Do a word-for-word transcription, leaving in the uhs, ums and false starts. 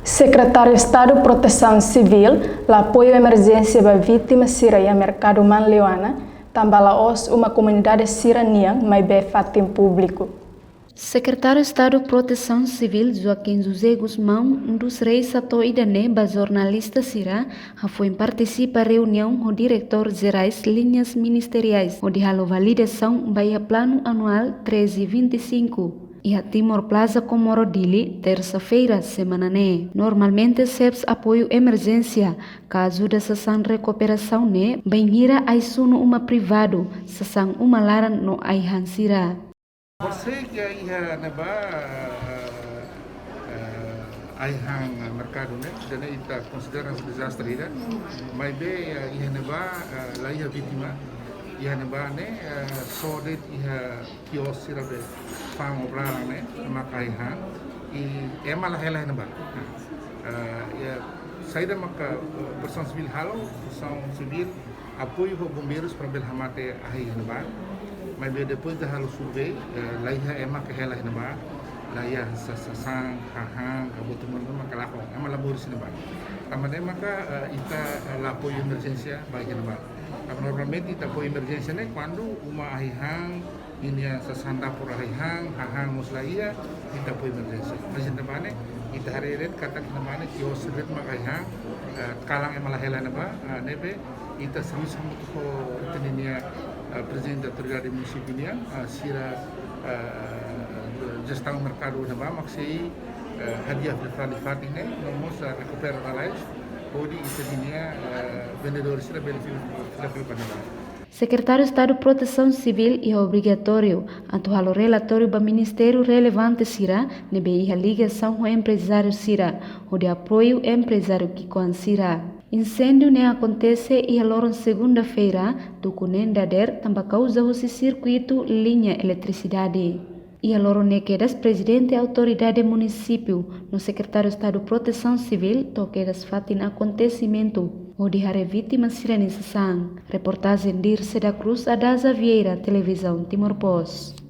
Sekretáriu Estadu Protesaun Sivíl la apoiu emerjénsia ba vítima sira iha merkadu Manleuana, tanba la'ós uma komunidade sira-nian, maibé fatin públiku. Sekretáriu Estadu Protesaun Sivíl Joaquim José Gusmão, um dos reis, hato'o ida-ne'e ba jornalista sira, hafoin partisipa reuniaun ho diretór jerais liñas ministeriais, hodi halo validasaun ba iha planu anuál treze vinte e cinco, iha Timor Plaza Comoro, Dili, tersa-feira semana ne'e. Normalmente, SEPS apoiu emerjénsia ka ajuda sasán rekuperasaun ne'e bainhira ai-sunu uma privadu, sasán uma laran no ai-han sira. Por sei ke iha ne'ebá, eh, eh, ai-han merkadu ne'e, ida-ne'e ita konsidera dezastre ida. Maibé, eh, iha ne'ebá, eh, la iha vítima, iha ne'ebá ne'e, eh, só de'it iha kios sira be fa'an obra ne'e, mak ai-han, i ema la hela iha ne'ebá. Eh, iha saida maka, eh, Protesaun Sivíl halo, Protesaun Sivíl apoiu ho bombeirus para bele hamate ahi iha ne'ebá. Maibé depois de halo survey, eh, la iha ema ke hela iha ne'ebá, la iha sa-, sasán, hahán, ka buat ruma maka lakon, ema la moris iha ne'ebá. Tanba ne'e maka, eh, ita, eh, la apoiu emerjénsia ba iha ne'ebá. Tanba normalmente ita apoiu emerjénsia ne'e kuandu uma ai-han, ninia sasán dapur ai-han, hahán mós la iha, ita apoiu emerjénsia. Mas iha ne'ebá ne'e, ita haree de'it katak iha ne'ebá ne'e kios de'it mak ai-han, eh, kalan ema la hela iha ne'ebá, eh, ne'ebé ita servisu hamutuk ho ita-ninia, eh, prezidente autoridade munisípiu nian, eh, sira, eh, jestaun merkadu iha ne'ebá mak sei, eh, hadi'a fali fatin ne'e, no mós, eh, rekupera lalais, hodi ita-ninia, eh, vendedór sira bele fila, fila, fila ba ne'ebá. Sekretáriu Estadu Protesaun Sivíl iha obrigatóriu atu halo relatóriu ba ministériu relevante sira ne'ebé iha ligasaun ho emprezáriu sira, hodi apoiu emprezáriu ki'ikoan sira. Inséndiu ne'e akontese iha loron segunda-feira, tuku neen dadeer, tanba kauza husi sirkuitu liña eletrisidade. Iha loron ne'e kedas, prezidente autoridade munisípiu no sekretáriu Estadu Protesaun Sivíl to'o kedas fatin akontesimentu, hodi haree vítima sira-nia sasán. Reportajen Dirce da Cruz, Adaza Vieira, Televizaun Timor Post.